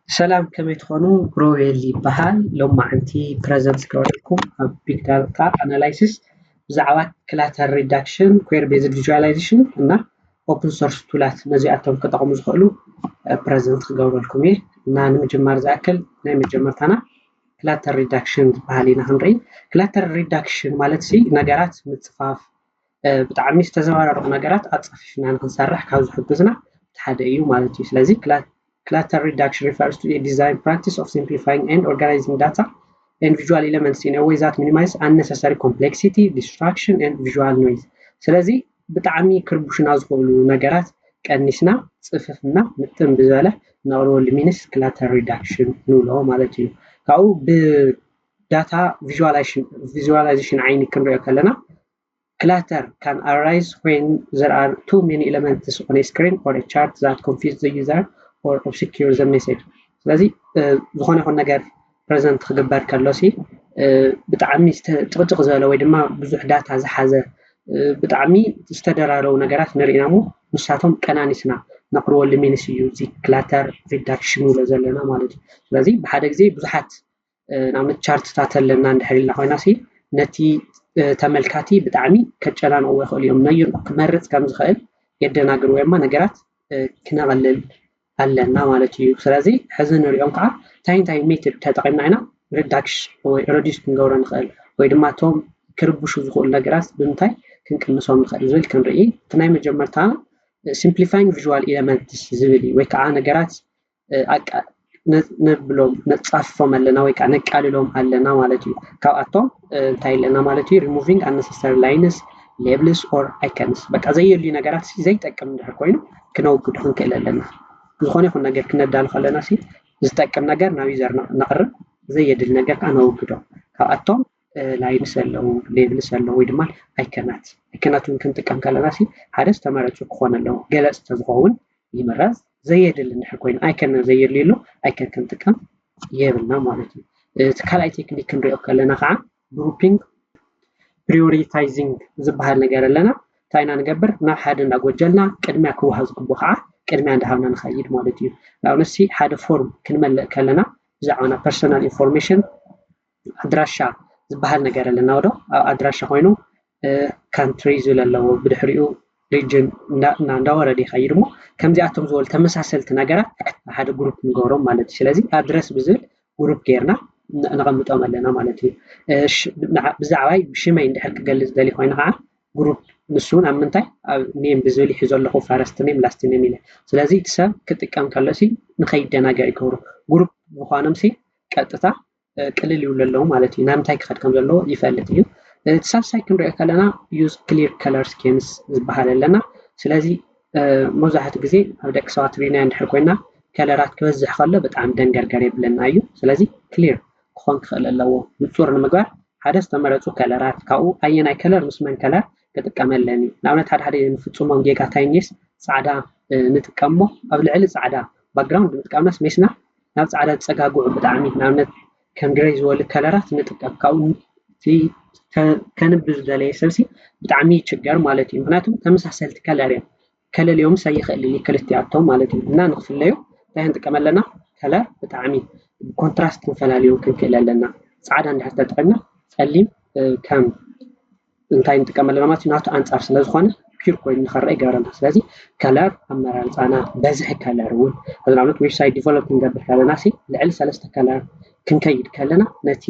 ሰላም፣ ከመይ ትኾኑ? ሮቤል ይበሃል። ሎማዓንቲ ፕረዘንት ክረክብኩም ኣብ ቢግ ዳታ ኣናላይሲስ ብዛዕባ ክላተር ሪዳክሽን፣ ኩዌሪ ቤዝድ ቪዥዋላይዜሽን እና ኦፕን ሶርስ ቱላት ነዚኣቶም ክጠቕሙ ዝኽእሉ ፕረዘንት ክገብረልኩም እየ። እና ንምጅማር ዝኣክል ናይ መጀመርታና ክላተር ሪዳክሽን ዝበሃል ኢና ክንርኢ። ክላተር ሪዳክሽን ማለት ሲ ነገራት ምፅፋፍ፣ ብጣዕሚ ዝተዘበራረቑ ነገራት ኣፃፊፍና ንክንሰርሕ ካብ ዝሕግዝና ሓደ እዩ ማለት እዩ። ስለዚ clutter reduction refers to a design practice of simplifying and organizing data and visual elements in a way that minimize unnecessary complexity, distraction and visual noise። ስለዚ ብጣዕሚ ክርቡሹና ዝኽእሉ ነገራት ቀኒስና ፅፍፍና ምጥን ብዝበለ ነቕርበሉ ሚንስ clutter reduction ንብሎ ማለት እዩ። ካብኡ ብዳታ ቪዥዋላይዜሽን ዓይኒ ክንሪኦ ከለና clutter can arise when there are too many elements on a screen or a chart that confuse the user or obscure the message። ስለዚ ዝኾነ ይኹን ነገር ፕረዘንት ክግበር ከሎ ሲ ብጣዕሚ ጭቕጭቕ ዝበለ ወይ ድማ ብዙሕ ዳታ ዝሓዘ ብጣዕሚ ዝተደራረቡ ነገራት ንርኢ ኢና እሞ ንሳቶም ቀናኒስና ነቕርበሉ ሚንስ እዩ እዚ clutter reduction ንብሎ ዘለና ማለት እዩ። ስለዚ ብሓደ ግዜ ብዙሓት ንኣብነት ቻርትታት ኣለና እንድሕር ኢልና ኮይና ሲ ነቲ ተመልካቲ ብጣዕሚ ከጨናንቕዎ ይኽእሉ እዮም። ነይን ክመርፅ ከም ዝኽእል የደናግርዎ እማ ነገራት ክነቐልል ኣለና ማለት እዩ። ስለዚ ሕዚ ንሪኦም ከዓ እንታይ እንታይ ሜትድ ተጠቒምና ኢና ሪዳክሽ ወይ ረዲስ ክንገብሮ ንኽእል ወይ ድማ እቶም ክርብሹ ዝኽእሉ ነገራት ብምንታይ ክንቅንሶም ንኽእል ዝብል ክንርኢ። እቲ ናይ መጀመርታ simplifying visual elements ዝብል እዩ። ወይ ከዓ ነገራት ነብሎም ነፃፍፎም ኣለና ወይ ከዓ ነቃልሎም ኣለና ማለት እዩ። ካብኣቶም እንታይ ኣለና ማለት እዩ? Removing unnecessary lines, labels or icons። በቃ ዘየድልዩ ነገራት ሲ ዘይጠቅም እንድሕር ኮይኑ ክነውግዱ ክንክእል ኣለና። ዝኾነ ይኹን ነገር ክነዳሉ ከለና ሲ ዝጠቅም ነገር ናብ ዩዘር ነቕርብ፣ ዘየድሊ ነገር ከዓ ነውግዶ። ካብኣቶም ላይንስ ኣለዉ፣ ሌብልስ ኣለዉ ወይ ድማ ኣይከናት ኣይከናት እውን ክንጥቀም ከለና ሲ ሓደ ዝተመረፁ ክኾን ኣለዎ። ገለፅ ተዝኸውን ይምረፅ። ዘየድሊ እንድሕር ኮይኑ ኣይከን ዘየድልዩ ኣሎ ኣይከን ክንጥቀም የብልና ማለት እዩ። እቲ ካልኣይ ቴክኒክ ክንሪኦ ከለና ከዓ grouping prioritizing ዝበሃል ነገር ኣለና። እንታይ ኢና ንገብር? ናብ ሓደ እንዳጎጀልና ቅድሚያ ክወሃብ ዝግብኦ ከዓ ቅድሚያ እንዳሃብና ንኸይድ ማለት እዩ። ንኣብነት ሲ ሓደ ፎርም ክንመልእ ከለና ብዛዕባና ፐርሰናል ኢንፎርሜሽን ኣድራሻ ዝበሃል ነገር ኣለና ዶ? ኣብ ኣድራሻ ኮይኑ ካንትሪ ዝብል ኣለዎ፣ ብድሕሪኡ ሪጅን እንዳወረደ ይኸይድ እሞ ከምዚኣቶም ዝበሉ ተመሳሰልቲ ነገራት ሓደ ግሩፕ ንገብሮም ማለት እዩ። ስለዚ ኣድረስ ብዝብል ግሩፕ ጌርና ነቐምጦም ኣለና ማለት እዩ። ብዛዕባይ ብሽመይ እንድሕር ክገልፅ ደሊ ኮይኑ ከዓ ግሩፕ ንሱ እውን ኣብ ምንታይ ኣብ ኔም ብዝብል ይሕዞ ኣለኹ ፈረስት ኔም ላስት ኔም ኢለ። ስለዚ እቲ ሰብ ክጥቀም ከሎ ሲ ንኸይደናገር ይገብሩ። ግሩፕ ምዃኖም ሲ ቀጥታ ቅልል ይብሉ ኣለዉ ማለት እዩ። ናብ ምንታይ ክኸድ ከም ዘለዎ ይፈልጥ እዩ። እቲ ሳልሳይ ክንሪኦ ከለና use clear color schemes ዝበሃል ኣለና። ስለዚ መብዛሕትኡ ግዜ ኣብ ደቂ ሰባት ሪእናዮ እንድሕር ኮይና ከለራት ክበዝሕ ከሎ ብጣዕሚ ደንገርገር የብለና እዩ። ስለዚ ክሊር ክኾን ክኽእል ኣለዎ። ንፁር ንምግባር ሓደ ዝተመረፁ ከለራት ካብኡ ኣየናይ ከለር ምስ መን ከለር ክጥቀመለን እዩ። ንኣብነት ሓደ ሓደ ንፍፅሞም ጌጋ ታይኒስ ፃዕዳ ንጥቀሞ ኣብ ልዕሊ ፃዕዳ ባክግራውንድ ምጥቃምናስ ሜስና ናብ ፃዕዳ ዝፀጋግዑ ብጣዕሚ ንኣብነት ከም ግረይ ዝበሉ ከለራት ንጥቀም። ካብኡ ከንብብ ዝደለየ ሰብሲ ብጣዕሚ ይችገር ማለት እዩ። ምክንያቱም ተመሳሰልቲ ከለር እዮም። ከለልዮምስ ኣይኽእልን እዩ ክልቲኣቶም ማለት እዩ። እና ንክፍለዩ እንታይ ክንጥቀም ኣለና? ከለር ብጣዕሚ ኮንትራስት ክንፈላልዮም ክንክእል ኣለና። ፃዕዳ እንድሕር ተጠቂምና ፀሊም ከም እንታይ ንጥቀም ኣለና ማለት እዩ? ናቱ ኣንፃር ስለዝኾነ ፒር ኮይኑ ንኸረእ ይገብረና። ስለዚ ከለር ኣመራርፃና በዝሒ ከለር እውን ንኣብነት ዌብሳይት ዲቨሎፕ ክንገብር ከለና ሲ ልዕሊ ሰለስተ ከለር ክንከይድ ከለና ነቲ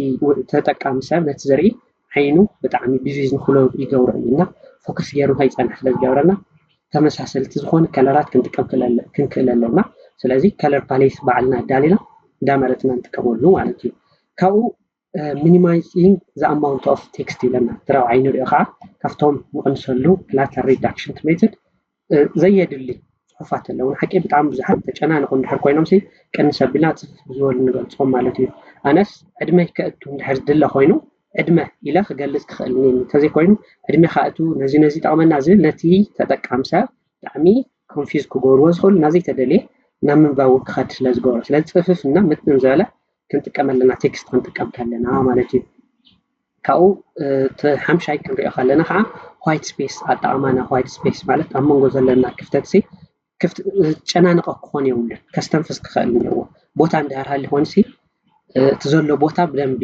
ተጠቃሚ ሰብ ነቲ ዝርኢ ዓይኑ ብጣዕሚ ቢዚ ንክሎ ይገብሮ እዩ እና ፎከስ ገይሩ ከይፀንሕ ስለ ዝገብረና ተመሳሰልቲ ዝኾኑ ከለራት ክንጥቀም ክንክእል ኣለና። ስለዚ ከለር ፓሌት ባዕልና ኣዳሊና እንዳመረፅና ንጥቀመሉ ማለት እዩ። ካብኡ minimizing the amount of text ይብለና። እቲ ራብዓይ ንሪኦ ከዓ ካብቶም ንቕንሰሉ clutter reduction method ዘየድሊ ፅሑፋት ኣለዉ። ንሓቂ ብጣዕሚ ብዙሓት ተጨናንቑ እንድሕር ኮይኖም ሲ ቅንስ ኣቢልና ፅፍፍ ዝበሉ ንገልፆም ማለት እዩ። ኣነስ ዕድመይ ከእቱ እንድሕር ዝድለ ኮይኑ ዕድመ ኢለ ክገልፅ ክኽእል እኒኒ። እንተዘይኮይኑ ዕድሜ ከእቱ ነዚ ነዚ ይጠቕመና ዝብል ነቲ ተጠቃሚ ሰብ ብጣዕሚ ኮንፊዝ ክገብርዎ ዝኽእሉ እና ዘይተደልየ ናብ ምንባቡ ክኸድ ስለ ዝገብሮ። ስለዚ ፅፍፍ እና ምጥን ዝበለ ክንጥቀም ኣለና ቴክስት ክንጥቀም ከለና ማለት እዩ። ካብኡ እቲ ሓምሻይ ክንሪኦ ከለና ከዓ ዋይት ስፔስ ኣጠቓቕማና። ዋይት ስፔስ ማለት ኣብ መንጎ ዘለና ክፍተት ሲ ክፍት ዝጨናነቐ ክኾን የብሉን፣ ከስተንፍስ ክኽእል እኒአዎ። ቦታ እንድሕር ሃሊ ኾንሲ እቲ ዘሎ ቦታ ብደንቢ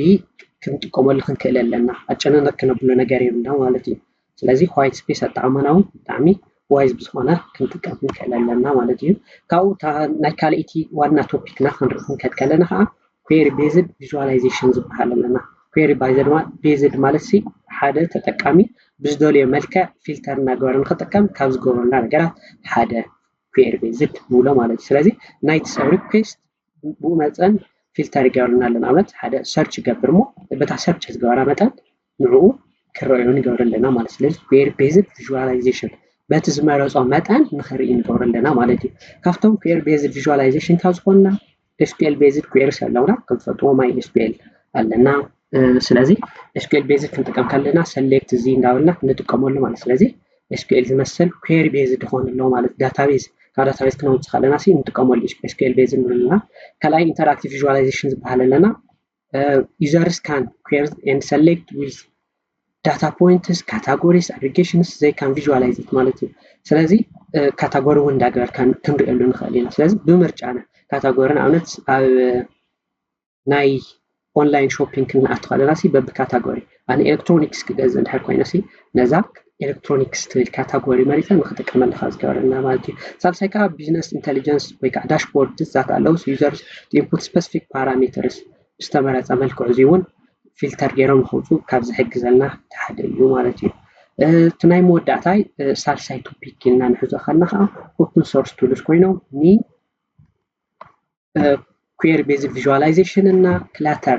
ክንጥቀመሉ ክንክእል ኣለና። ኣጨናነቅ ክነብሎ ነገር የብልና ማለት እዩ። ስለዚ white space ኣጠቃቀማና እውን ብጣዕሚ wise ብዝኾነ ክንጥቀም ክንክእል ኣለና ማለት እዩ። ካብኡ ናይ ካልኣይቲ ዋና ቶፒክና ክንርኢ ክንከድ ከለና ከዓ query based visualization ዝበሃል ኣለና። Query based ማለት ሲ ሓደ ተጠቃሚ ብዝደልዮ መልክዕ ፊልተር እናገበረ ንክጥቀም ካብ ዝገብረና ነገራት ሓደ query based ንብሎ ማለት እዩ። ስለዚ ናይቲ ሰብ request ብኡ መጠን ፊልተር ይገብርና ኣሎ። ንኣብነት ሓደ search ይገብር እሞ በታ search ዝገበራ መጠን ንዕኡ ክረኣዩ ንገብር ኣለና ማለት። ስለዚ query based visualization በቲ ዝመረፆ መጠን ንክርኢ ንገብር ኣለና ማለት እዩ። ካብቶም query based visualization ካብ ዝኾንና SQL based queries ኣለውና። ከም ትፈልጥዎ MySQL ኣለና። ስለዚ SQL based ክንጥቀም ከለና select እዚ እንዳበልና ንጥቀመሉ ማለት። ስለዚ SQL ዝመስል query based ዝኾን ኣለዎ ማለት። Database ካብ database ክነውፅእ ከለና ሲ ንጥቀመሉ SQL based ንብል ኣለና። ካልኣይ interactive visualization ዝበሃል ኣለና። Users can query and select with data points, categories, aggregations they can visualize it ማለት እዩ። ስለዚ category እውን እንዳገበርካ ክንሪእሉ ንኽእል ኢና። ስለዚ ብምርጫና category ንኣብነት ኣብ ናይ online shopping ክንኣቱ ከለና ሲ በቢ category ኣነ electronics ክገዝእ እንድሕር ኮይነ ሲ ነዛ electronics ትብል category መሪፀ ንክጥቀመላ ካብ ዝገብረና ማለት እዩ። ሳልሳይ ከዓ business intelligence ወይ ከዓ dashboard ዛት ኣለዉ። Users input specific parameters ብዝተመረፀ መልክዑ እዚ እውን ፊልተር ገይሮም ንክውፁ ካብ ዝሕግዘልና ሓደ እዩ ማለት እዩ። እቲ ናይ መወዳእታይ ሳልሳይ ቶፒክ ኢልና ንሕዞ ከለና ከዓ open source tools ኮይኖም ን query based visualization እና clutter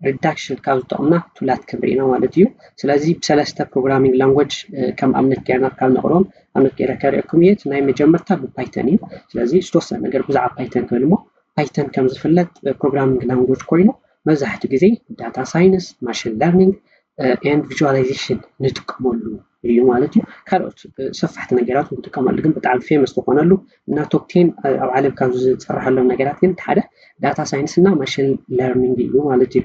reduction ካብ ዝጠቕሙና ቱላት ክንርኢ ኢና ማለት እዩ። ስለዚ ብሰለስተ programming language ከም ኣብነት ገይርና ካብ ነቕርቦም ኣብነት ገይረ ከርእየኩም እየ። ናይ መጀመርታ ብፓይተን እዩ። ስለዚ ዝተወሰነ ነገር ብዛዕባ ፓይተን ክብል እሞ ፓይተን ከም ዝፍለጥ programming language ኮይኑ መብዛሕትኡ ግዜ data science፣ machine learning and visualization ንጥቀመሉ እዩ ማለት እዩ። ካልኦት ሰፋሕቲ ነገራት ንጥቀመሉ ግን ብጣዕሚ famous ዝኾነሉ እና top ten ኣብ ዓለም ካብ ዝፅርሐሎም ነገራት ግን ሓደ data science እና machine learning እዩ ማለት እዩ።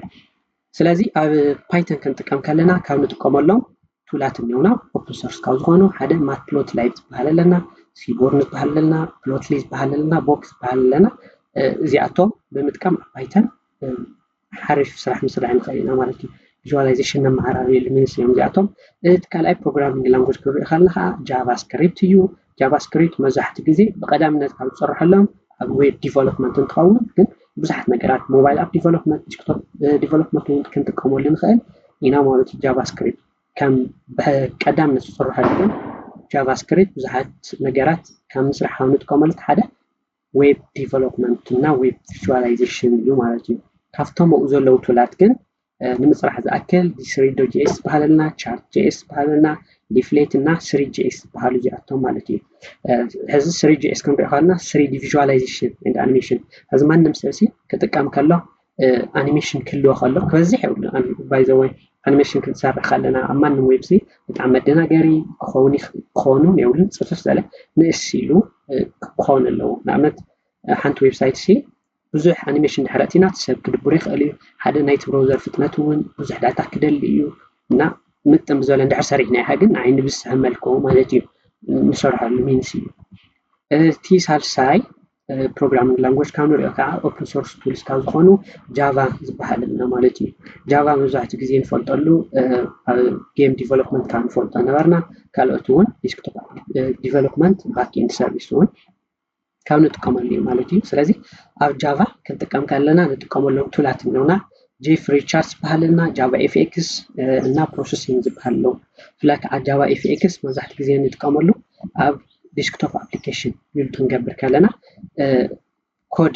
ስለዚ ኣብ ፓይተን ክንጥቀም ከለና ካብ ንጥቀመሎም ቱላት እኒሆና open source ካብ ዝኾኑ ሓደ matplotlib ዝበሃል ኣለና፣ Seaborn ዝበሃል ኣለና፣ Plotly ዝበሃል ኣለና፣ Box ዝበሃል ኣለና። እዚኣቶም ብምጥቃም ኣብ ፓይተን ሓሪፍ ስራሕ ምስራሕ ንኽእል ኢና ማለት እዩ። Visualization ነመዓራርየሉ means እዮም እዚኣቶም። እቲ ካልኣይ programming language ክንርኢ ከለና ከዓ JavaScript እዩ። JavaScript መብዛሕትኡ ግዜ ብቀዳምነት ካብ ዝፅርሐሎም ኣብ web development እንትኸውን ግን ብዙሓት ነገራት mobile app development፣ desktop development እውን ክንጥቀመሉ ንኽእል ኢና ማለት እዩ። JavaScript ከም ብቀዳምነት ዝፅርሐሉ ግን JavaScript ብዙሓት ነገራት ካብ ምስራሕ ካብ ንጥቀመሉ ሓደ web development እና web visualization እዩ ማለት እዩ። ካብቶም ኣብኡ ዘለዉ ቱላት ግን ንምፅራሕ ዝኣክል three D O J S ዝበሃለልና፣ Chart J S ዝበሃለልና፣ Leaflet እና three J S ዝበሃሉ እዚኣቶም ማለት እዩ። ሕዚ three J S ክንሪኦ ከለና three D visualization and animation ሕዚ ማንም ሰብ ሲ ክጥቀም ከሎ animation ክህልዎ ከሎ ክበዝሕ የብሉ። By the way animation ክንሰርሕ ከለና ኣብ ማንም web ሲ ብጣዕሚ መደናገሪ ክኸውን ክኸውን የብሉን። ፅፍፍ ዘለ ንእስ ኢሉ ክኸውን ኣለዎ። ንኣብነት ሓንቲ website ሲ ብዙሕ animation ድሕር ኣእቲና እቲ ሰብ ክድብሮ ይኽእል እዩ። ሓደ ናይቲ browser ፍጥነት እውን ብዙሕ data ክደሊ እዩ እና ምጥን ብዝበለ እንድሕር ሰሪሕናያ ግን ንዓይ ንብዝሕ መልክዑ ማለት እዩ ንሰርሐሉ means እዩ። እቲ ሳልሳይ programming language ካብ ንሪኦ ከዓ open source tools ካብ ዝኾኑ Java ዝበሃል ኣለና ማለት እዩ። Java መብዛሕትኡ ግዜ ንፈልጠሉ ኣብ game development ካብ ንፈልጦ ነበርና። ካልኦት እውን desktop development backend service እውን ካብ ንጥቀመሉ እዩ ማለት እዩ። ስለዚ ኣብ Java ክንጥቀም ከለና ንጥቀመሎም ቱላት እኒሆና። Jeffrey Chart ዝበሃል ኣለና፣ Java F X እና processing ዝበሃል ኣለዉ። ብፍላይ ከዓ Java F X መብዛሕትኡ ግዜ ንጥቀመሉ ኣብ desktop application build ክንገብር ከለና ኮድ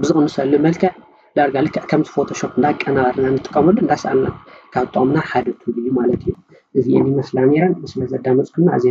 ብዝቕንሰሉ መልክዕ ዳርጋ ልክዕ ከምዚ Photoshop እንዳቀናበርና ንጥቀመሉ እንዳሰኣልና ካብ ዝጠቕሙና ሓደ tool እዩ ማለት እዩ። እዚኤን ይመስላ ነይረን። ስለ ዘዳመፅኩምና ኣዝየ